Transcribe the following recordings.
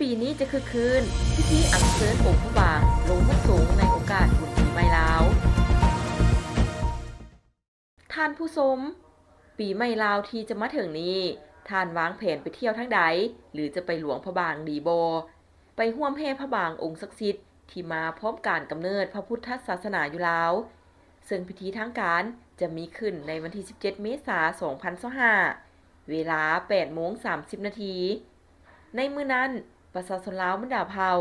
ປີນີ້ຈະຄຶກຄື້ນ ພິທີອັນເຊີນອົງພະບາງລົງຮອດສົງໃນໂອກາດບຸນປີໃໝ່ລາວ. ທ່ານຜູ້ຊົມ, ປີໃໝ່ລາວທີ່ຈະມາເຖິງນີ້, ທ່ານວາງແຜນໄປທ່ຽວທາງໃດ ຫຼື ຈະໄປຫຼວງພະບາງດີບໍ່? ໄປຮ່ວມແຫ່ພະບາງອົງສັກສິດທີ່ມາພ້ອມການກຳເນີດພະພຸດທະສາສະໜາຢູ່ລາວ, ເຊິ່ງພິທີທາງການຈະມີຂຶ້ນໃນວັນທີສິບເຈັດ ເມສາ ສອງພັນຊາວຫ້າ ເວລາ ແປດໂມງສາມສິບນາທີ. ໃນມື້ນັ້ນ, ປະຊາຊົນລາວບັນດາເຜົ່າ,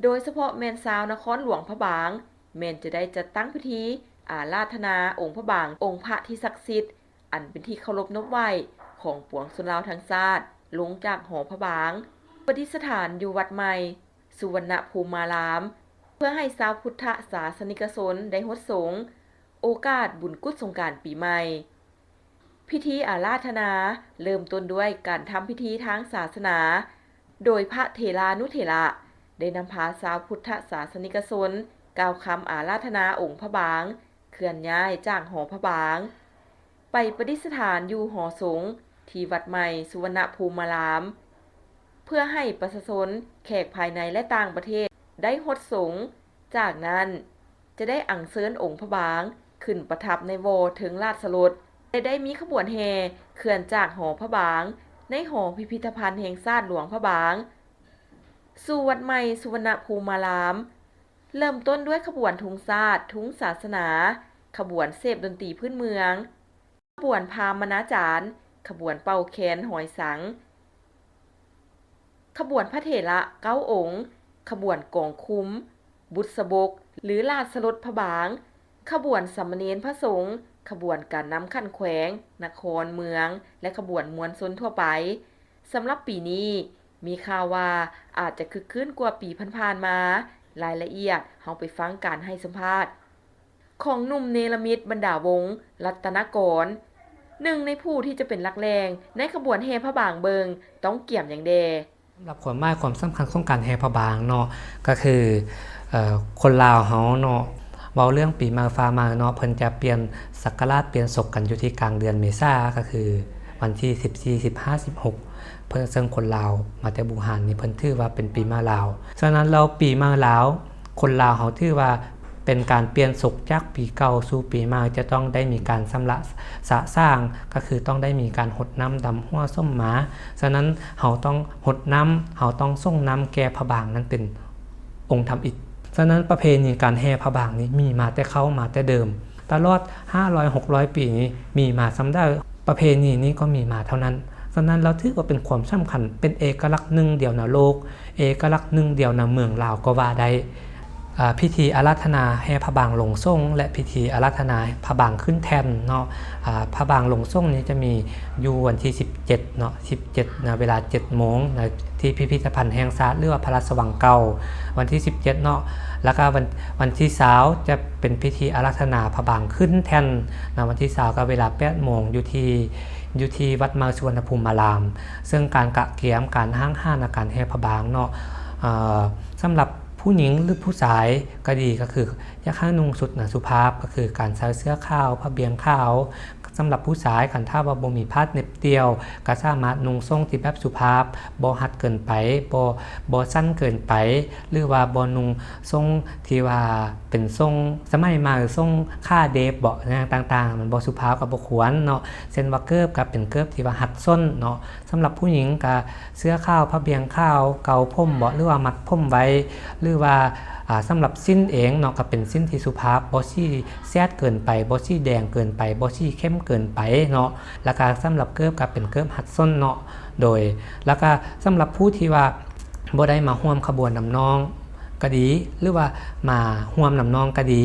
ໂດຍສະເພາະແມ່ນຊາວນະຄອນຫຼວງພະບາງ, ແມ່ນຈະໄດ້ຈັດຕັ້ງພິທີອາລາທະນາອົງພະບາງ, ອົງພະທີ່ສັກສິດ, ອັນເປັນທີ່ເຄົາລົບນົບໄຫວ້ຂອງປວງຊົນລາວທັງຊາດ, ລົງຈາກຫໍພະບາງ, ປະດິດສະຖານຢູ່ວັດໃໝ່ສຸວັນນະພູມາລາມ, ເພື່ອໃຫ້ຊາວພຸດທະສາສະນິກະຊົນໄດ້ຫົດສົງ, ໂອກາດບຸນກຸດສົງການປີໃໝ່. ພິທີອາລາທະນາເລີ່ມຕົ້ນດ້ວຍການທຳພິທີທາງສາສະໜາ ໂດຍພະເຖລານຸເຖລະໄດ້ນຳພາຊາວພຸດທະສາສະນິກະຊົນກ່າວຄຳອາລາທະນາອົງພະບາງ ເຄື່ອນຍ້າຍຈາກຫໍພະບາງ ໄປປະດິດສະຖານຢູ່ຫໍສົງທີ່ວັດໃໝ່ສຸວັນນະພູມາລາມ ເພື່ອໃຫ້ປະຊາຊົນ, ແຂກພາຍໃນ ແລະ ຕ່າງປະເທດໄດ້ຫົດສົງ. ຈາກນັ້ນ ຈະໄດ້ອັນເຊີນອົງພະບາງຂຶ້ນປະທັບໃນວໍເທິງລາດຊະລົດ ແລະ ໄດ້ມີຂະບວນແຫ່ເຄື່ອນຈາກຫໍພະບາງ ໃນຫໍພິພິທະພັນແຫ່ງຊາດຫຼວງພະບາງ ສູ່ວັດໃໝ່ສຸວັນນະພູມາລາມ. ເລີ່ມຕົ້ນດ້ວຍຂະບວນທຸງຊາດ, ທຸງສາສະໜາ, ຂະບວນເສບດົນຕີພື້ນເມືອງ, ຂະບວນພາມະນາຈານ, ຂະບວນເປົ່າແຄນຫອຍສັງ, ຂະບວນພະເຖລະເກົ້າອົງ, ຂະບວນກອງຄຸມ, ບຸດສະບົກ ຫຼື ລາດຊະລົດພະບາງ, ຂະບວນສາມະເນນພະສົງ, ຂະບວນການນຳຂັ້ນແຂວງ, ນະຄອນ, ເມືອງ ແລະ ຂະບວນມວນຊົນທົ່ວໄປ. ສຳລັບປີນີ້ ມີຂ່າວວ່າອາດຈະຄຶກຄື້ນກວ່າປີຜ່ານໆມາ. ລາຍລະອຽດ ເຮົາໄປຟັງການໃຫ້ສຳພາດ ຂອງໜຸ່ມເນລະມິດ ບັນດາວົງ ລັດຕະນະກອນ, ໜຶ່ງໃນຜູ້ທີ່ຈະເປັນຫຼັກແຫຼ່ງໃນຂະບວນແຫ່ພະບາງເບິ່ງ ຕ້ອງກຽມຫຍັງແດ່? ສຳລັບຄວາມໝາຍຄວາມສຳຄັນຂອງການແຫ່ພະບາງເນາະ ກໍຄື ເອີ ຄົນລາວເຮົາເນາະ ເວົ້າເລື່ອງປີໃໝ່ຟ້າໃໝ່ເນາະ ເພິ່ນຈະປ່ຽນສັກກະລາດ ປ່ຽນສົກກັນຢູ່ທີ່ກາງເດືອນເມສາ ກໍຄືວັນທີສິບສີ່ ສິບຫ້າ ສິບຫົກ ເພິ່ນ ເຊິ່ງຄົນລາວມາແຕ່ບູຮານນີ້ ເພິ່ນຖືວ່າເປັນປີໃໝ່ລາວ. ສະນັ້ນແລ້ວ ປີໃໝ່ລາວ ຄົນລາວເຮົາຖືວ່າເປັນການປ່ຽນສົກຈາກປີເກົ່າສູ່ປີໃໝ່ ຈະຕ້ອງໄດ້ມີການຊຳລະສະສາງ ກໍຄືຕ້ອງໄດ້ມີການຫົດນ້ຳດຳຫົວສົມມາ. ສະນັ້ນເຮົາຕ້ອງຫົດນ້ຳ ເຮົາຕ້ອງສົ່ງນ້ຳແກ່ພະບາງນັ້ນເປັນອົງທຳອິດ. ສະນັ້ນປະເພນີການແຫ່ພະບາງນີ້ມີມາແຕ່ເກົ່າ ມາແຕ່ເດີມ. ຕະຫຼອດຫ້າຮ້ອຍ ຫົກຮ້ອຍປີນີ້ມີມາສ່ຳໃດ ປະເພນີນີ້ກໍມີມາເທົ່ານັ້ນ. ສະນັ້ນແລ້ວຖືວ່າເປັນຄວາມສຳຄັນ ເປັນເອກະລັກໜຶ່ງດຽວໃນໂລກ ເອກະລັກໜຶ່ງດຽວໃນເມືອງລາວກໍວ່າໄດ້. ອາ ພິທີອາລາທະນາແຫ່ພະບາງລົງສົງ ແລະ ພິທີອາລາທະນາພະບາງຂຶ້ນແທ່ນເນາະ. ອາ ພະບາງລົງສົງນີ້ຈະມີຢູ່ວັນທີສິບເຈັດເນາະ ສິບເຈັດນະ ເວລາເຈັດໂມງນະ ທີ່ພິພິທະພັນແຫ່ງຊາດ ຫຼືວ່າພະລາຊະວັງເກົ່າ ວັນທີສິບເຈັດເນາະ. ແລ້ວກໍວັນ ວັນທີຊາວຈະເປັນພິທີອາລາທະນາພະບາງຂຶ້ນແທ່ນນະ ວັນທີຊາວກໍເວລາແປດໂມງ ຢູ່ທີ່ ຢູ່ທີ່ວັດໃໝ່ສຸວັນນະພູມາລາມ. ເຊິ່ງການກະກຽມ ການຮ່າງຫານ ການແຫ່ພະບາງເນາະ ເອີ ສຳລັບຜູ້ຍິງ ຫຼື ຜູ້ຊາຍກໍດີ ກໍຄືຢາກໃຫ້ນຸ່ງຊຸດນະສຸພາບ ກໍຄືການໃສ່ເສື້ອຂາວ ຜ້າບ່ຽງຂາວ. ສຳລັບຜູ້ຊາຍ ຄັນຖ້າວ່າບໍ່ມີຜ້າເໜັບຕ່ຽວ ກໍສາມາດນຸ່ງສົ້ງທີ່ແບບສຸພາບ ບໍ່ຮັດເກີນໄປ ບໍ່ ບໍ່ສັ້ນເກີນໄປ ຫຼືວ່າບໍ່ນຸ່ງສົ້ງທີ່ວ່າເປັນສົ້ງສະໄໝໃໝ່ ສົ້ງຂາເດັບເບາະ ຫຍັງຕ່າງໆ ມັນບໍ່ສຸພາບ ກໍບໍ່ຄວນເນາະ. ເຊັ່ນວ່າເກີບກໍເປັນເກີບທີ່ວ່າຮັດສົ້ນເນາະ. ສຳລັບຜູ້ຍິງກໍເສື້ອຂາວ ຜ້າບ່ຽງຂາວ ເກົາຜົມເບາະ ຫຼືວ່າມັດຜົມໄວ້ ຫຼືວ່າ ອາ ສຳລັບສິ້ນເອງເນາະ ກໍເປັນສິ້ນທີ່ສຸພາບ ບໍ່ສີແຊດເກີນໄປ ບໍ່ສີແດງເກີນໄປ ບໍ່ສີເຂັ້ມເກີນໄປເນາະ. ແລ້ວກໍສຳລັບເກີບກໍເປັນເກີບຮັດສົ້ນເນາະ. ໂດຍ ແລ້ວກໍສຳລັບຜູ້ທີ່ວ່າບໍ່ໄດ້ມາຮ່ວມຂະບວນນຳນ້ອງກໍດີ ຫຼືວ່າມາຮ່ວມນຳນ້ອງກໍດີ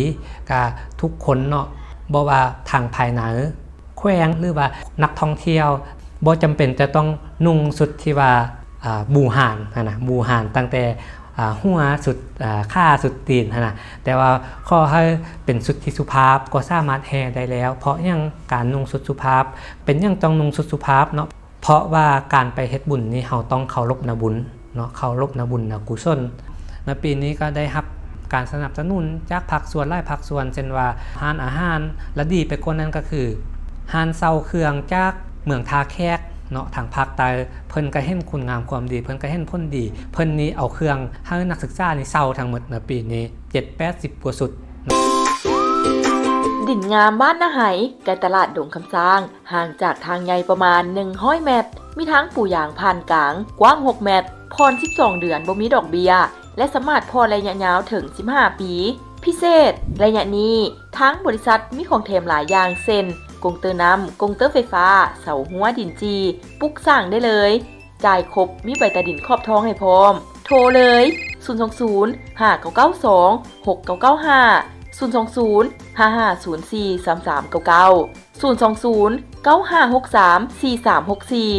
ກໍທຸກຄົນເນາະ ບໍ່ວ່າທາງພາຍໃນ ແຂວງ ຫຼືວ່ານັກທ່ອງທ່ຽວ ບໍ່ຈຳເປັນຈະຕ້ອງນຸ່ງຊຸດທີ່ວ່າ ອາ ບູຮານຫັ້ນນະ ບູຮານຕັ້ງແຕ່ ອາ ຫົວສຸດ ອາ ຂາສຸດຕີນຫັ້ນນະ ແຕ່ວ່າຂໍໃຫ້ເປັນຊຸດທີ່ສຸພາບກໍສາມາດແຫ່ໄດ້ແລ້ວ. ເພາະຫຍັງການນຸ່ງຊຸດສຸພາບ ເປັນຫຍັງຕ້ອງນຸ່ງຊຸດສຸພາບເນາະ? ເພາະວ່າການໄປເຮັດບຸນນີ້ ເຮົາຕ້ອງເຄົາລົບນະບຸນເນາະ ເຄົາລົບນະບຸນນະກຸສົນ. ໃນປີນີ້ກໍໄດ້ຮັບການສະໜັບສະໜູນຈາກພາກສ່ວນຫຼາຍພາກສ່ວນ ເຊັ່ນວ່າຮ້ານອາຫານ ແລະ ດີໄປກວ່ານັ້ນກໍຄືຮ້ານເຊົ່າເຄື່ອງຈາກເມືອງທ່າແຂກ ເນາະ ທາງພາກໃຕ້ ເພິ່ນກໍເຫັນຄຸນງາມຄວາມດີ ເພິ່ນກໍເຫັນຜົນດີ ເພິ່ນນີ້ເອົາເຄື່ອງໃຫ້ນັກສຶກສານີ້ເຊົ່າທັງໝົດໃນປີນີ້ ເຈັດແປດສິບກວ່າຊຸດ. ດິນງາມບ້ານນາໄຮ ໃກ້ຕະຫຼາດດົງຄຳຊ້າງ, ຫ່າງຈາກທາງໃຫຍ່ປະມານໜຶ່ງຮ້ອຍແມັດ, ມີທາງປູຢາງຜ່ານກາງ ກວ້າງຫົກແມັດ, ຜ່ອນສິບສອງເດືອນ ບໍ່ມີດອກເບ້ຍ ແລະ ສາມາດຜ່ອນໄລຍະຍາວເຖິງສິບຫ້າປີ. ພິເສດ, ໄລຍະນີ້ ທາງບໍລິສັດມີຂອງແຖມຫຼາຍຢ່າງ ເຊັ່ນ ກົງເຕີນ້ຳ, ກົງເຕີໄຟຟ້າ, ເສົາຮົ້ວດິນຈີ່, ປຸກສ້າງໄດ້ເລີຍ, ຈ່າຍຄົບ, ມີໃບຕາດິນຂອບທ້ອງໃຫ້ພ້ອມ. ໂທເລີຍ ສູນສອງສູນ ຫ້າເກົ້າເກົ້າສອງ ຫົກເກົ້າເກົ້າຫ້າ, ສູນສອງສູນ ຫ້າຫ້າສູນສີ່ ສາມສາມເກົ້າເກົ້າ, ສູນສອງສູນ ເກົ້າຫ້າຫົກສາມ ສີ່ສາມຫົກສີ່.